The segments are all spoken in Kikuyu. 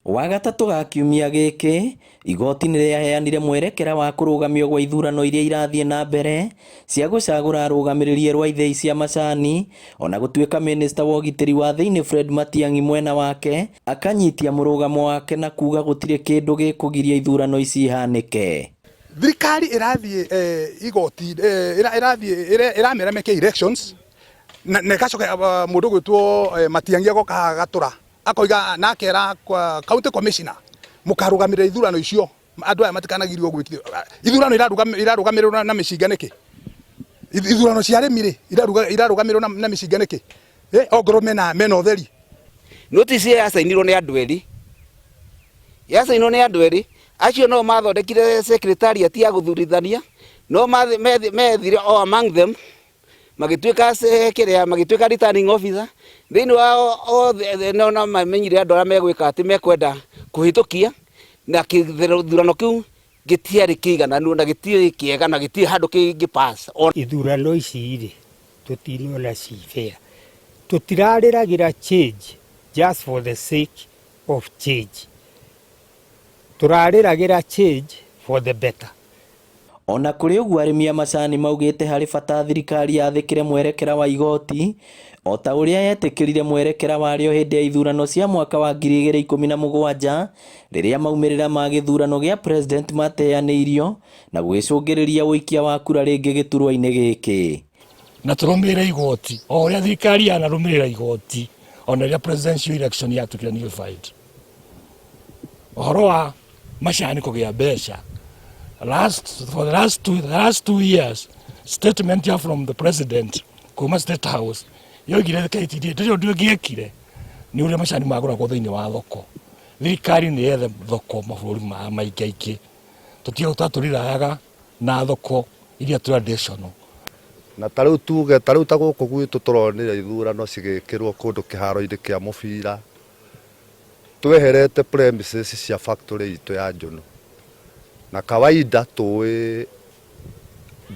Wagatatũ ga kiumia gĩkĩ, igoti nĩ rĩaheanire mwerekera wa kũrũgamio gwa ithurano iria irathiĩ na mbere cia gũcagũra arũgamĩrĩri erũ a ithĩi cia macani, ona gũtuĩka mĩnĩsta wa ũgitĩri wa thĩinĩ Fred Matiang'i mwena wake akanyitia mũrũgamo wake na kuga gũtirĩ kĩndũ gĩkũgiria ithurano ici ihanĩke. Thirikari ĩrathiĩ igoti, ĩrathiĩ ĩramera meke elections na ĩgacoka mũndũ ũgwĩtwo Matiang'i agoka haha agatũra akoiga na akera county commissioner mũkarũgamĩrĩra ithurano icio, andũ aya matikanagirio gwĩkithio ithurano. Irarũgamĩrĩrwo na mĩcinga nĩkĩ? Ithurano cia arĩmi rĩ, irarũgamĩrĩrwo na mĩcinga nĩkĩ, ongorwo mena ũtheri? Notice ĩyo yacainirwo nĩ andũ erĩ, yacainirwo nĩ andũ erĩ acio no mathondekire secretariat ya gũthurithania, no methire o among them magĩtuĩka kĩrĩa, magĩtuĩka returning officer thĩinĩ wa othe. No no mamenyire andũ arĩa megwĩka atĩ mekwenda kũhĩtũkia na gĩthurano kĩu gĩtiarĩ kĩigananu na gĩtirĩ kĩega na gĩtirĩ handũ kĩngĩ pass. Ithurano ici rĩ, tũtinona ci fair. Tũtirarĩragĩra change just for the sake of change, tũrarĩragĩra change for the better. Ona kũrĩ ũguo, arĩmi a macani maugĩte harĩ bata thirikari yathĩkĩre mwerekera wa igoti o ta ũrĩa yetĩkĩrire mwerekera warĩo hĩndĩ ya ithurano cia mwaka wa 2017, rĩrĩa maumĩrĩra ma gĩthurano gĩa president mateanĩirio na gũgĩcũngĩrĩria ũikia wa kura rĩngĩ gĩturwa-inĩ gĩkĩ. Na tũrũmĩrĩre igoti o ũrĩa thirikari yanarũmĩrĩra igoti ona rĩrĩa presidential election yatuĩkire nullified. Ũhoro wa macani kũgĩa mbeca, last for the last 2 years, statement ya from the president kuma State House yoigire KTDA ndĩrĩ ũndũ ĩngĩekire nĩ ũrĩa macani magũragwo thĩinĩ wa thoko. Thirikari nĩ yethe thoko mabũrũri ma maingĩ aingĩ, tũtige tũrirayaga na thoko iria traditional. Na ta rĩu tuge ta rĩu ta gũkũ gwitũ tũronire ithurano cigĩkĩrwo kũndũ kĩharo-inĩ kĩa mũbira, tweherete premises cia factory itũ ya Njũnũ. Na kawaida tũĩ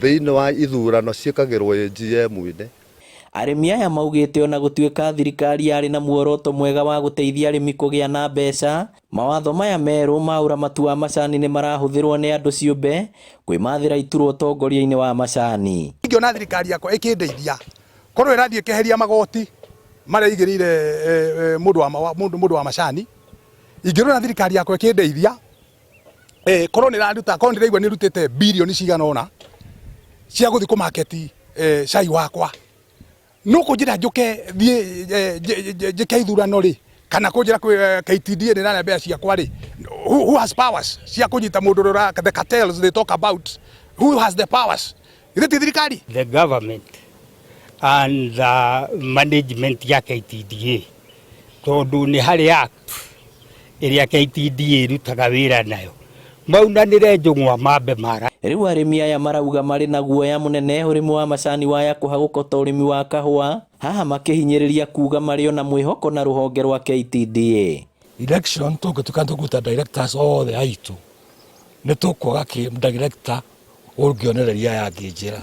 thĩinĩ wa ithurano ciĩkagĩrwo AGM-inĩ. Arĩmi aya maugĩte ona gũtuĩka thirikari yarĩ na muoroto mwega wa gũteithia arĩmi kũgĩa na mbeca, mawatho maya merũ ma ũramati wa macani nĩ marahũthĩrwo nĩ andũ ciũmbe kwĩmathĩra iturwa ũtongoria-inĩ wa macani. Ingĩona thirikari yakwa ĩkĩndeithia korwo ĩrathiĩ ĩkeheria magoti marĩa igĩrĩire mũndũ wa macani, ingĩrona thirikari yakwa ĩkĩndeithia korwo nĩ ĩraruta, korwo ndĩraigua nĩ ĩrutĩte birioni cigana ũna cia gũthiĩ kũ market cai wakwa, no kũnjĩra njũke thiĩ njĩke ithurano rĩ, kana kũnjĩra kwĩ KTDA nĩ ĩrarĩa mbeca ciakwa rĩ, who has powers cia kũnyita mũndũ ũrĩa, the cartels they talk about, who has the powers? Ithe ti thirikari? The government and the management ya KTDA, tondũ nĩ harĩ act ĩrĩa KTDA ĩrutaga wĩra nayo, maunanĩre njũng'wa mambe mara. Rĩu arĩmi aya marauga marĩ na guoya mũnene ũrĩmi wa macani waya kũhagũka ta ũrĩmi wa kahũa, haha makĩhinyĩrĩria kuga marĩ ona mwĩhoko na rũhonge rwa KTDA. Election tũngĩtuĩka tũkũruta directors othe aitũ, nĩ tũkwaga kĩ director ũngĩonereria aya angĩ njĩra.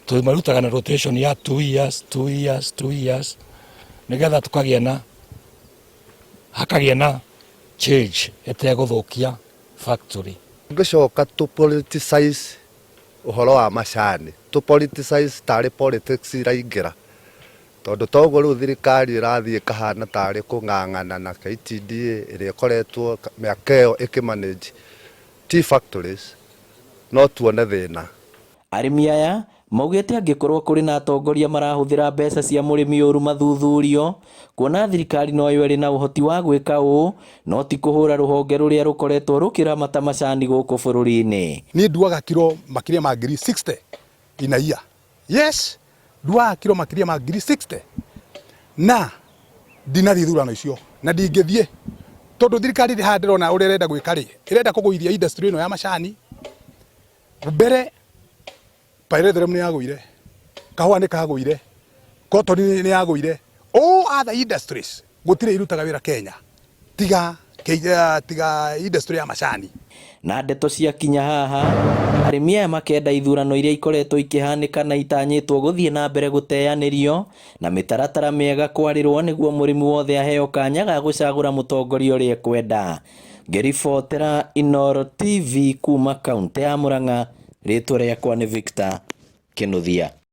Tũmarutaga na rotation ya 2 years, 2 years, 2 years, nĩgetha tũkagĩa na hakagĩa na change ĩtegũthũkia factory. Ngĩcoka tũ politicize ũhoro wa macani, tũ politicize tarĩ politics iraingĩra, tondũ toguo rĩu thirikari ĩrathiĩ ĩkahana tarĩ kũng'ang'ana na KTDA ĩrĩa ĩkoretwo mĩaka ĩyo ĩkĩmanage tea factories, no tuone thĩna. Arĩmi aya maugĩte angĩkorwo kũrĩ na atongoria marahũthĩra mbeca cia mũrĩmi ũru mathuthurio, kuona thirikari noyo ĩrĩ na ũhoti wa gwĩka ũũ, no ti kũhũra rũhonge rũrĩa rũkoretwo rũkĩramata macani gũkũ bũrũri-inĩ. Niĩ nduaga kiro makĩria ma 60,000 in a year. Yes, nduaga kiro makĩria ma 60,000 na ndinathiĩ ithurano icio na ndingĩthiĩ, tondũ thirikari ĩrĩ haha ndĩrona ũrĩa ĩrenda gwĩka rĩ, ĩrenda kũgũithia industry ĩno ya macani. Mbere pyrethrum nĩ yagũire, kahũa nĩ kagũire, cotton nĩ yagũire, all other industries gũtirĩ irutaga wĩra Kenya tiga industry ya macani. Na ndeto ciakinya haha, arĩmi aya makenda ithurano iria ikoretwo ikĩhanĩka na itanyĩtwo gũthiĩ na mbere gũteanĩrio na mĩtaratara mĩega kwarĩrwo nĩguo mũrĩmi wothe aheo kanya ga gũcagũra mũtongoria ũrĩa ekwenda. Ngĩribotera Inooro TV kuma kaũntĩ ya Murang'a, rĩtwa rĩakwa nĩ Victor Kĩnuthia.